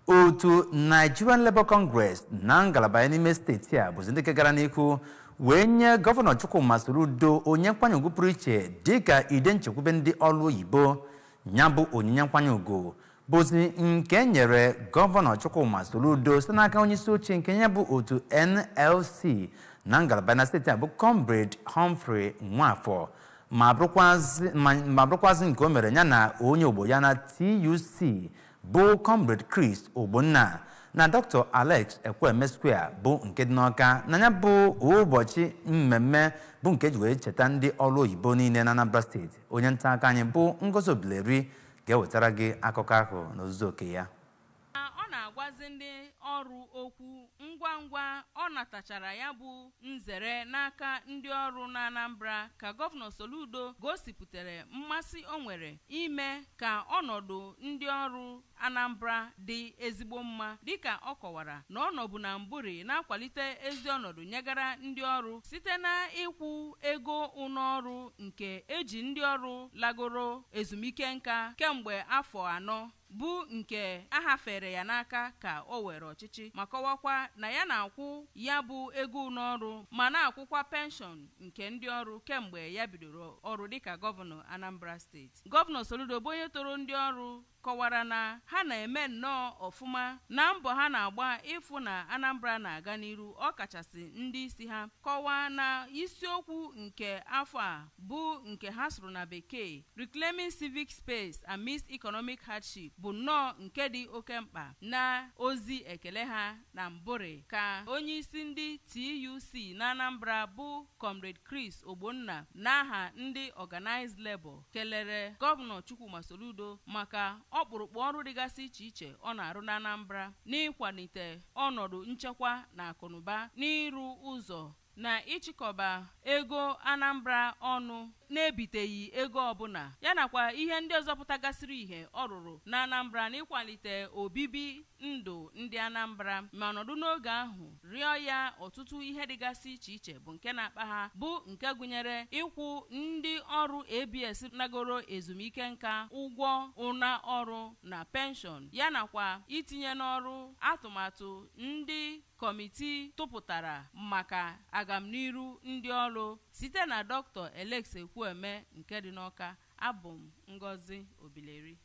Otu Nigerian Labour Congress na ngalaba ya n'ime steeti a bụzi ndị nke gara n'ihu wee nye Gọvanọ Chukwuma Soludo onye nkwanye ugwu pụrụ iche dịka ide nchekwube ndị ọrụ oyibo. Ya bụ onyinye nkwanye ugwu bụzi nke nyere Gọvanọ Chukwuma Soludo site n'aka onye isi oche nke ya bụ otu NLC na ngalaba na steeti a bụ Comrade Humphrey Nwafọ, ma bụrụkwazị nke o mere ya na onye ogbo ya na TUC bụ Comrade Chris Ogbonna na Dr. Alex Ekwueme Square bụ nke dị n'Ọka na ya bụ ụbọchị mmemme bụ nke eji wee cheta ndị ọrụ oyibo niile na Anambra Steeti. Onye nta aka anyị bụ Ngozi Obileri ga-ewetara gị akụkọ ahụ n'ozuzu oke ya. Ọ na-agwazi ndị ọrụ okwu ngwa ngwa ọ natachara ya bụ nzere n'aka ndị ọrụ na Anambra ka Gọvanọ Soludo gosipụtara mmasị o nwere ime ka ọnọdụ ndị ọrụ Anambra dị ezigbo mma, dịka ọ kọwara na ọ nọbụ na mbụri na-akwalite ezi ọnọdụ nyegara ndị ọrụ site na ịkwụ ego ụnọọrụ nke eji ndị ọrụ lagoro ezumike nka kemgbe afọ 4 bụ nke a hafere ya n'aka ka o were ọchịchị, ma kọwakwa na ya na-akwụ ya bụ ego ụnọọrụ ma na-akwụkwa penshọn nke ndị ọrụ kemgbe ya bidoro ọrụ dịka Gọvanọ Anambra Steeti. Gọvanọ Soludo bụ onye toro ndị ọrụ kọwara na ha na-eme nnọọ ọfụma na mbọ ha na-agba ịfụ na Anambra na-aga n'iru, ọkachasị ndị isi ha. Kọwaa na isiokwu nke afọ a bụ nke ha sụrụ na bekee Reclaiming Civic Space Amidst Economic Hardship bụ nnọọ nke dị oke mkpa. Na ozi ekele ha na mbụrị ka onye isi ndị TUC na Anambra bụ Comrade Chris Ogbonna n'aha ndị Organized Labour kelere Gọvanọ Chukwuma Soludo maka ọkpụrụkpụ ọrụ dịgasị iche iche ọ na-arụ na Anambra n'ịkwalite ọnọdụ nchekwa na akụnụba, n'ịrụ ụzọ na ịchịkọba ego Anambra ọnụ na-ebiteghị ego ọbụla, ya nakwa ihe ndị ọzọ pụtagasịrị ihe ọ rụrụ na Anambra n'ịkwalite obibi ndụ ndị Anambra, ma nọdụ n'oge ahụ rịọ ya ọtụtụ ihe dịgasị iche iche bụ nke na-akpa ha, bụ nke gụnyere ịkwụ ndị ọrụ ABS nagoro ezumike nka ụgwọ ụna ọrụ na penshọn, ya nakwa itinye n'ọrụ atụmatụ ndị kọmitii tụpụtara maka agamniru ndị ọrụ. Site na Dr. Alex Ekwueme nke dị n'Ọka, abụ m Ngozi Obileri.